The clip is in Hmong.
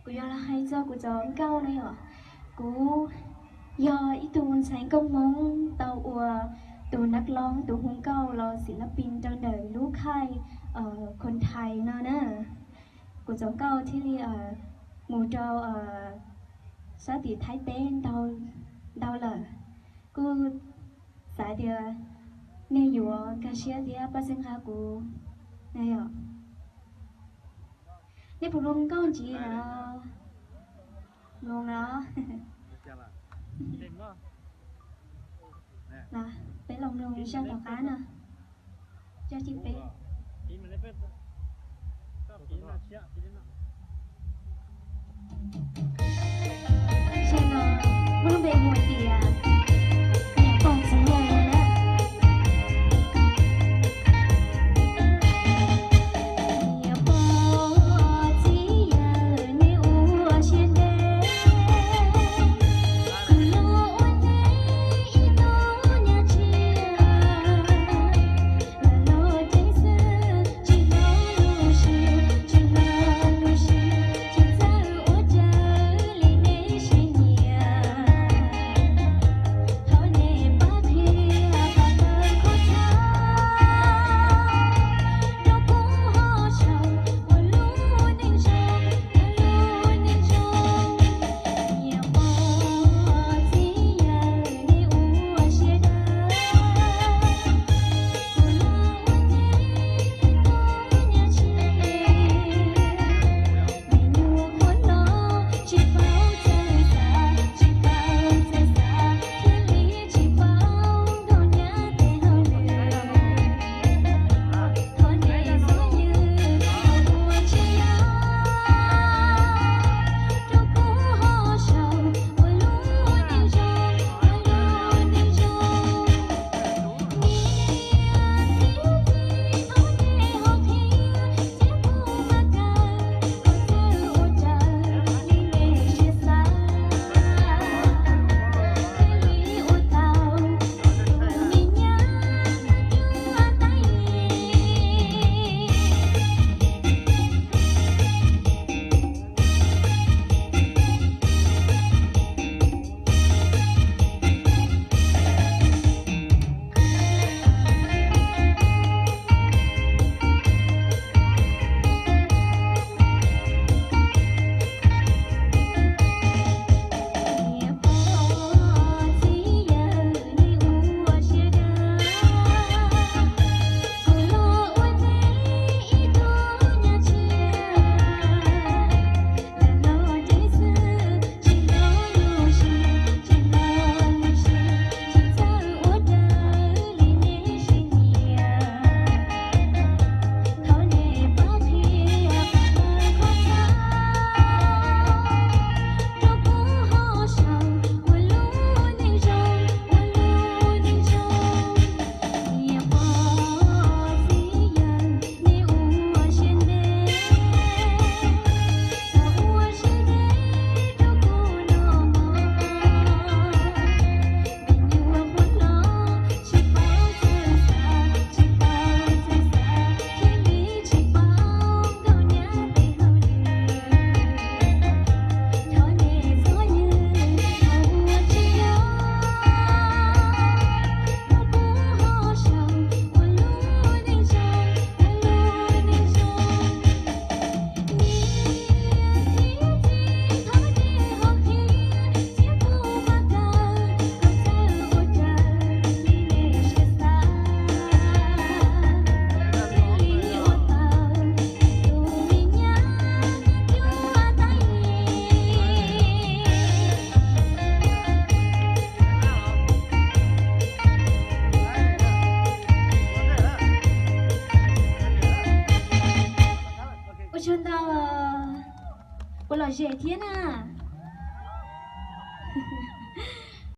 Kuv yuav los hais txog kuv cov nkauj no yom. Kuv yog ib tug ntxhais nkauj Hmoob tau ua tus nab loob, tus hu nkauj los xim lab pin rau ntawm lub khaij Khon Thais no na. Kuv cov nkauj thiaj li mus rau sab tim Thaib teb ntau lawm. Kuj xav tias nej yuav nkag siab thiab pab txhawb nqa kuv na yom. Nej puas mloog nkauj ntsis los? Mloog los. Peb los mloog zaj tom qab no. Zaj thib peb. Zaj no muaj lub npe hu hais tias Niam pog txiv yawg na. Niam pog txiv yawg nej ua siab ntev, kuv los ua neej ib tug nyab tsiaj. Ua tsaug ntau, ua lom zem thiab na.